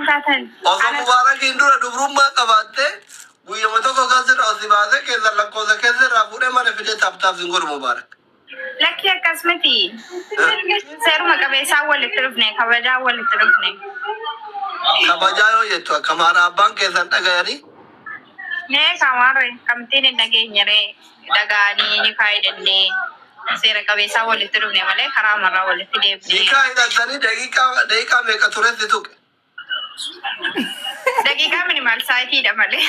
Akkam taatan? Osoo Ana Mubaarakiin dura dubrummaa qabaattee guyyama tokko kan sirra osii baasee keessa lakkoofsa keessa irraa fuudhee mana fidee tap tap sin godhu Mubaarak. Lakkii akkas miti. Seeruma qabeessaan walitti dhufne, kabajaan walitti dhufne. Kabajaa yoo jettu akka maara abbaan keessan dhagayanii. Mee kamaarre kamtiin hin dhageenye ree dhaga'anii ni kaayidannee seera qabeessaan walitti dhufne malee karaa marraa walitti deebinee. Nikaa hidhattanii daqiiqaa daqiiqaa meeqa turetti tuqe? Daqiiqaa minimaal saayitiidha malee.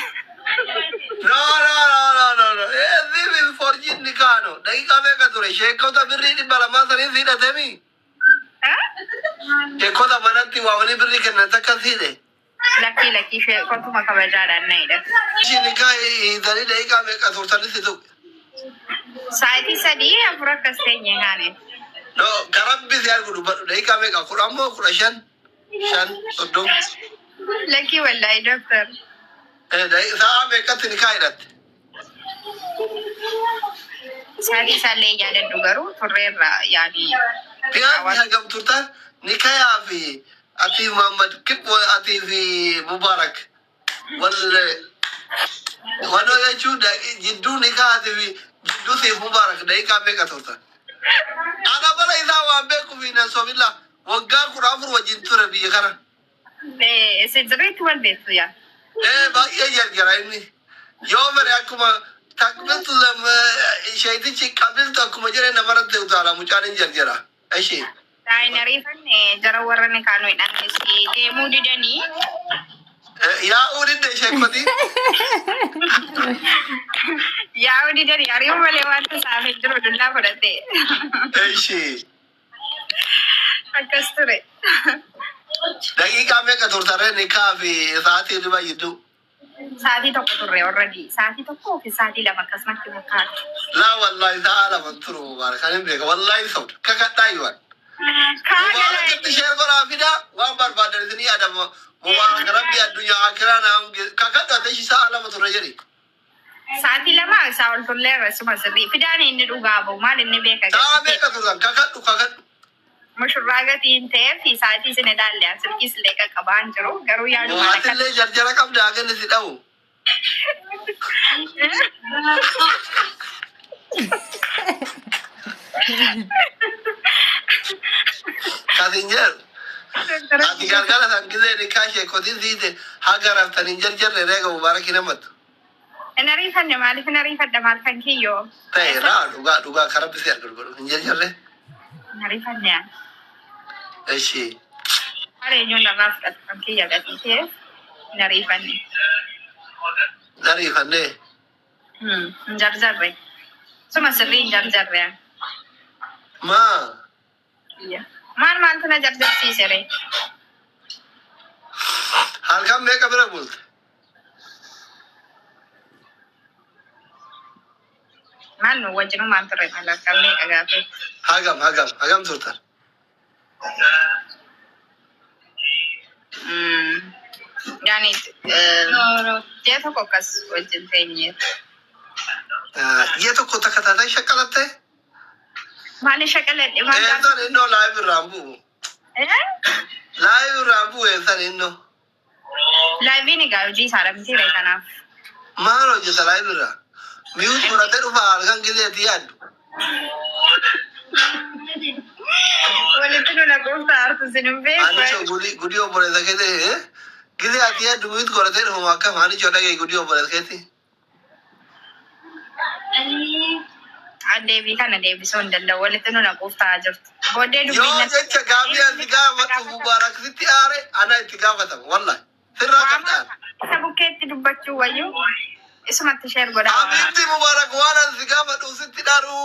No, no, no, no, no, no. Eh, this is forging nikaa no. Daqiiqaa meeqa ture? Sheekota birrii 200 saniin si hidhatemi? Sheekota manatti waamanii birrii kennan takka si hidhe. Lakkii lakkii sheekotuma kabajaadhaan na hidhate. Ishii nikaa hiitanii daqiiqaa meeqa turtanii si tuqe? Sa'aatii 3 4 akkas teenye kaane. No, ka rabbi si argu dubbadhu. Daqiiqaa meeqa? 10 moo 15? 5, 30? Lakkii wallaahi doktor. Eh, Sa'a meeqatti nikaa hidhatte? Sa'aatii isaallee hin yaadadhu garuu turreerra yaani. Biyaan hagam turtan nikayaa fi atii Muhammad kib atii fi Mubarak wal wanoo jechuun jidduu nikaatii fi jidduu siif Mubarak daqiiqaa meeqa turtan? Ana bara isaa waan beekuuf hin sobilla waggaa 14 wajjin ture biyya kana. Isin sirriitti wal beektu yaa. Ee baay'ee jarjara inni. Yoo fedhe akkuma takbiltu sheetichi qabiltu akkuma jedhe namarratti utaala mucaan hin jarjara. Eshi. Hin ariifanne jara warra ni kaanu hidhannes deemuu didanii. Yaa'uu didde sheekoti. Yaa'uu didanii ari'uu malee wanta isaaf hin jiru dullaa fudhate. Eshi. Akkas ture. Daqiiqaa meeqa turtaree nikaa fi sa'aatii riba jidduu? Sa'aatii tokko turre already. Sa'aatii tokko yookiin sa'aatii lama akkasumatti fakkaata. Laa wallahi sa'a lama hin turu Mubaarak kan hin beeka wallahi sobda kakadhaa yuwan. Kaa Mubaarakatti galaa. sheer godhaa fidaa waan barbaadan isinii adama Mubaarak rabbi addunyaa akiraa naa kakadhu ati ishii sa'a lama turre jedhi. Sa'aatii lama isaa ol turleerra suma sirrii. Fidaan inni dhugaa ba'u maal inni beeka Sa'a gatii meeqa turtan kakadhu kakadhu. Mushurraa gatii hin ta'eef sa'aatii isin ilaalle an silkiis illee qaqqabaa hin jiru garuu yaadumaan akka Atillee jarjara qabda haga inni si dhabu. Kasin jedhu. Ati galgala san gizee nikaa sheekotiin siite haga raftan hin jarjarre reega Mubaarak hin hamattu. Hin ariifanne maaliif hin ariifadha maal kan kiyyoo. Ta'e laa dhugaa dhugaa ka rabbi si argatu godhu hin jarjarre. Hin ariifanne ani. Eshi. Maal eenyuun narraa fudhatu kan kiyya gatii ta'eef hin ariifanne. Hin ariifanne. Hin jarjarre. Suma sirrii hin jarjarre ani. Maa. Kiyya. Maal maaltu na jarjarsiise ree? Halkan meeqa bira bulte? Maal nu wajjinumaan turre maal halkan meeqa gaafee? Hagam hagam hagam turtan? Yaani ji'a tokko akkas wajjin teenyeera. Ji'a tokko takka taatee shaqqalattee? Maali shaqaladhe maal Eessan innoo live irraan bu'u. Eh? Live irraan bu'u eessan innoo. Liveiin egaa hojii isaadha miti ree kanaaf. Maal hojjeta live irraa? Mute godhatee dhufa halkan gizeetti yaaddu. Walitti nu naquuf taa'artu isin hin beeku. Anichoo gudii gudii obboleessa keetii gizee ati yaaddu mute godhatee dhufuma akkam anichoo dhaga'i gudii obboleessa keetii. Deebii kana deebisuu hin danda'u. Walitti nu naquuf ta'aa jirtu. Booddee dubbiin Yoo natti jecha gaafii ani gaafadhu Mubaarak sitti aare ana itti gaafatama wallahi. Sirraa Waama qabdaan. isa bukkeetti dubbachuu wayyuu isumatti share godhaa waama. Habiibti Mubaarak waan ani si gaafadhu sitti dharu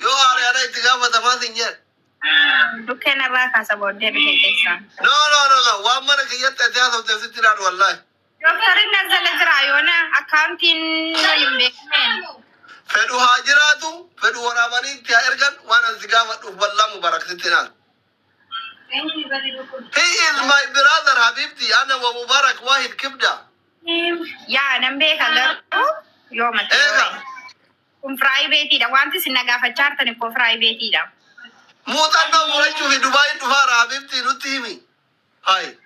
yoo aare ana itti gaafatamaa sin jedhe. Dhukkee narraa kaasa booddee dhufe keessaa. No no no no waan mana kiyyatti ati haasofteef sitti dharu wallahi. Dooktarri Nazzala jira yoona akkaawuntiin wal hin beekneen. Fedhu haa jiraatu, fedhu waraabanii itti haa ergan, waan an si gaafadhuuf wallaa Mubarak sitti hin aaru. He is my brother Habibti, ana wa Mubarak wahid kibda. Yaa nan beeka garuu yoo mati yoo Eega. ta'e. Kun firaayibeetiidha. Wanti isin na gaafachaa jirtan ikkoo firaayibeetiidha. Muuxannoo fudhachuu fi Dubaayin dhufaara Habibti nutti himi. Hayi.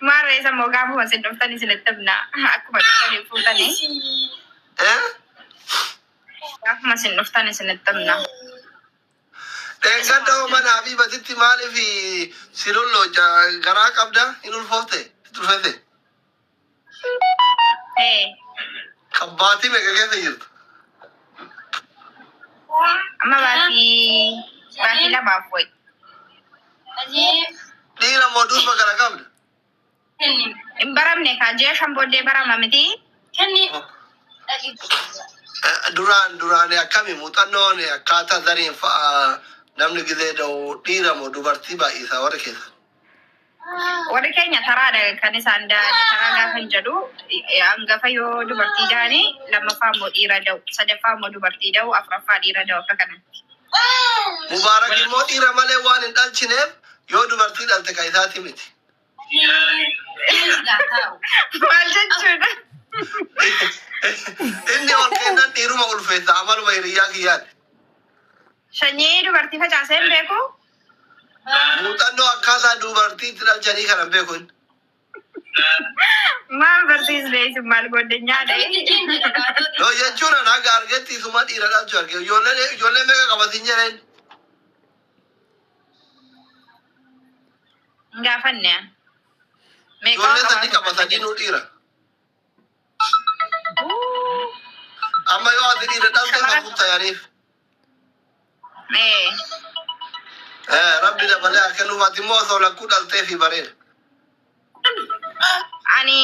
Maarree isa immoo gaafuma isin dhuftan isinitti himna. Akkuma dhuftanii fuutanii. Eh? Gaafuma isin dhuftan isinitti himna. Dheengadda hoo mana Habiibatitti maaliif si lolloocha garaa qabda hin ulfoofte sitti ulfeesse? Ee. Kan baatii meeqa keessa jirta? Amma baatii lamaaf wayi. Dhiira moo durba gara qabda? Hin baramne kaa ji'a 5 booddee barama miti. Duraan duraan akkami muuxannoon akkaataa zariin fa'a namni gizee da'u dhiira moo dubartii baay'isa warri keessa? Warri keenya taraadha kan isaan da'ani. Taraa gaafan jedhu hangafa yoo dubartii da'ani lammaffaa immoo dhiira da'u sadaffaa immoo dubartii da'u afuraffaa dhiira da'u akka kanatti. Mubaarak immoo dhiira malee waan hin dhalchineef yoo dubartii dhalte kan isaati miti. Maal jechuudha? Inni ol kennan dhiiruma ulfeessa amaluma hiriyyaa kiyyaati. Sanyii dubartii facaasee hin beeku? Muuxannoo akkaataa dubartii itti dhalchanii kana hin beeku inni. Maal barsiisne isin maal goddanyaadha? No jechuun an haga argetti isuma dhiira dhalchu arge. Ijoollee ijoollee meeqa qaba siin jedheen? Hin gaafanne. Meeqa Ijoollee sadii qabaatu qaba sadiinuu dhiira. Amma yoo ati dhiira dhalte kan kutta yaaniif. Ee. Eh, Rabbi dabalee haa kennuuf ati immoo osoo lakkuu dhaltee fi bareeda. Ani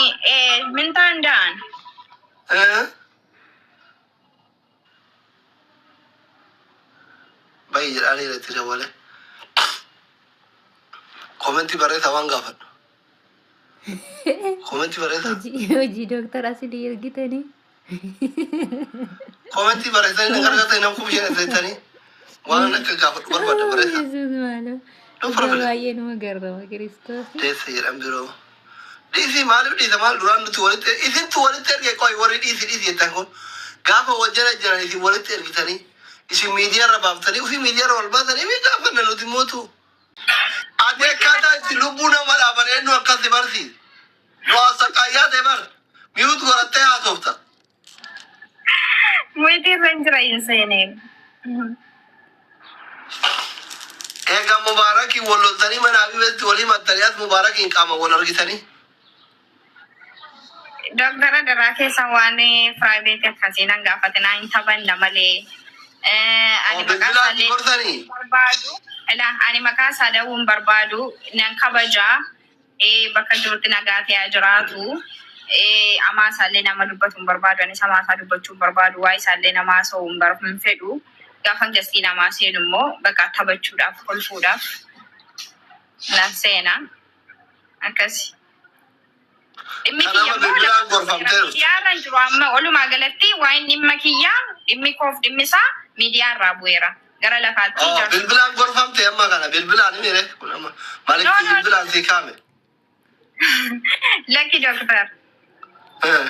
mintaan da'an. Eh? Bayi jedhaanii irratti dabalee. Komentii barreessaa waan gaafadhu. Komentii barreessaa. Hojii hojii dooktar Asilii ergitanii. Komentii barreessanii na gargaartanii nama kuma shan jettanii waan akka gaafadhu barbaadda barreessaa. Yesuus maaloo. No Dhugaa problem. baay'ee nama garrama Kiristoos. Deessa jedhan biroo. Dhiisii maaliif dhiisa maal duraan nuti walitti isintu walitti erge qoy warri dhiisi dhiisi jettan kun gaafa wal jala jiran isin walitti ergitanii isin miidiyaarra baaftanii ofii miidiyaarra wal baasanii fi gaafanna nuti mootu. Ati akkaataa itti lubbuu nama dhaaban eenyu akkas si barsiise? Nu haasaqaayyaa ta'e bar miyuut godhattee haasofta. Muyitii irra hin jira hin seenee. Eega Mubaarakiin wal loltanii mana Habiibatti wal himattanii as Mubaarakiin qaama wal argitanii. Doktara daraa keessa waan private akkasii nan gaafatinaa hin taphanna malee. Ani Oo maqaa bilbilaan si isaallee gorsanii. barbaadu. Ilaa ani maqaa isaa dha'uu hin barbaadu. Nan kabajaa. Bakka jirutti nagaa ta'aa jiraatu. Amaa isaallee nama dubbatu hin barbaadu. Anis amaa isaa dubbachuu hin barbaadu. Waa isaallee nama haasa'uu hin bar hin fedhu. Gaafan gastii namaa seenu immoo bakka taphachuudhaaf kolfuudhaaf nan seena. Akkasi. Dhimmi Kan kiyya amma immoo bilbilaan lafa seera gorfamteertu. miidiyaa irra hin jiru amma walumaa galatti waa'een dhimma kiyyaa dhimmi koof dhimmi isaa miidiyaa irraa bu'eera. Gara lafaatti Oh, jaarsa. bilbilaan gorfamte amma kana bilbilaan himire kun amma No, maalitti no, bilbilaan sii kaame. Lakki doktar. Eh.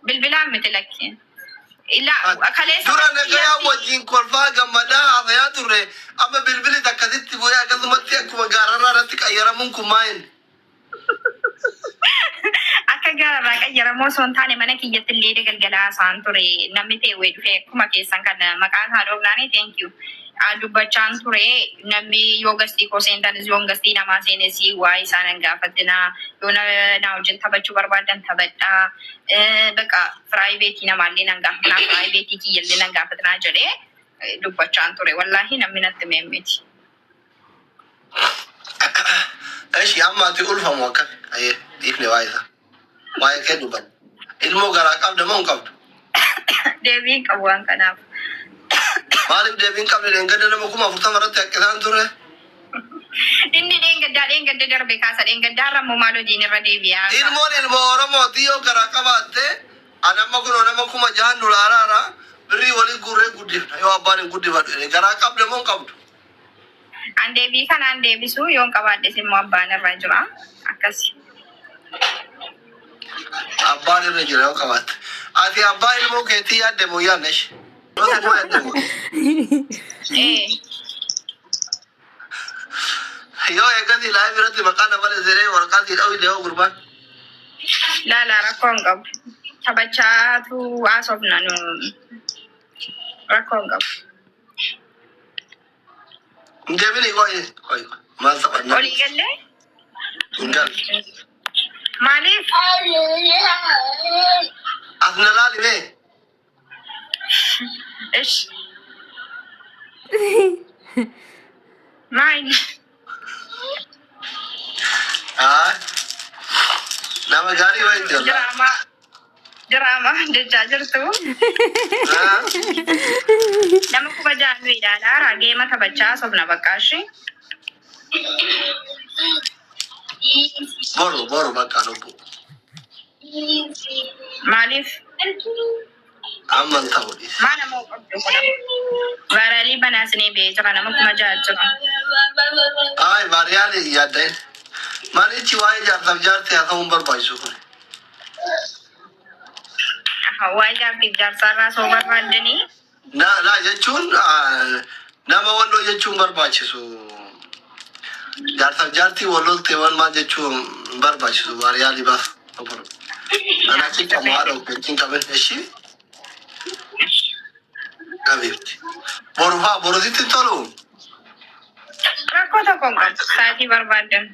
Bilbilaan miti lakki. Ilaa kaleessa Dura mana nagayaa kiyyatti wajjin kolfaa gammadaa haasayaa turre amma bilbili takkasitti bu'ee akkasumatti akkuma gaararraa irratti qayyaramuun kun maal? Akka gaararraa qayyaramoo osoo hin taane mana kiyyatti illee galgalaa haasa'an ture. Namni ta'e wayii dhufee akkuma keessan kana maqaa isaa dhoofnaanii thank you. Dubbachaan ture namni yoo gastii koo seentanis yoo gastii namaa seenes waa'ee isaa nan gaafatinaa yoo na na wajjin taphachuu barbaadan taphadhaa. Bakka private namaallee nan gaafatinaa private kiyyallee nan gaafatinaa jedhee dubbachaan ture. Wallaahi namni natti hime miti. Eshi amma ati ulfamu akkami? Ayyee dhiifne waa'ee isaa. Waa'ee kee dubbanna. Ilmoo garaa qabda moo hin qabdu? Deebii hin qabu waan kanaaf. Maaliif deebii hin qabne dheengadda nama 40,000 irratti haqqisaan turre? Inni dheengaddaa dheengadda darbe kaasa dheengaddaa irra immoo maal hojiin irra deebi'aa? Ilmoon ilmoo Oromooti yoo garaa qabaatte ani amma kunoo nama 6,000 nu laalaara birrii walii guurree guddifna yoo abbaan hin guddifadhu jedhe garaa qabda moo hin qabdu? An deebii kanaan deebisu yoon qabaadhes immoo abbaan irra jira. Akkasi. Abbaan irra jira yoo qabaatte. Ati abbaa ilmoo keetii yaadde moo yaadne ishee? Yoo suma yaadde moo? Ee. Yoo eegasii live irratti maqaa nama zeree waraqaa sii dha'u illee gurbaan. Laala, rakkoo hin qabu. Taphachaatu haasofna nu, rakkoo hin qabu. Hin deebini, qoy qoy, maal taphannaa? Olii gallee? Hin galle. Maaliif? As na laali mee. Ish. Maal? Haa. Nama gaarii wayi jira. Diraamaa. Diraamaa jechaa jirtu. Haa. Nama 6,000 nu ilaalaa game taphachaa haasofna bakka ishee. Boru boru bakka lubbu. Maaliif? Amma hin ta'u, dhiisi. Maa nama qabdu kun? Vaaraalii banaas ni bee jira, nama 6,000 jira. Ay, baariyaan yaadda'in. Manichi waa'ee jaarsaaf jaartii haa ta'uun barbaachisu kun. Waa'ee jaartiif jaarsaarraa soo barbaaddanii. Na na jechuun nama walloo jechuun barbaachisu. Jaarsaaf jaartii wallolte wal maal jechuun hin barbaachisu, baariyaalii baas. Ana cinqamu haadha of cinqamen ishii qabeefti. Boru faa, boru sitti hin tolu. Rakkoo tokko hin qabu. Sa'aatii barbaaddan.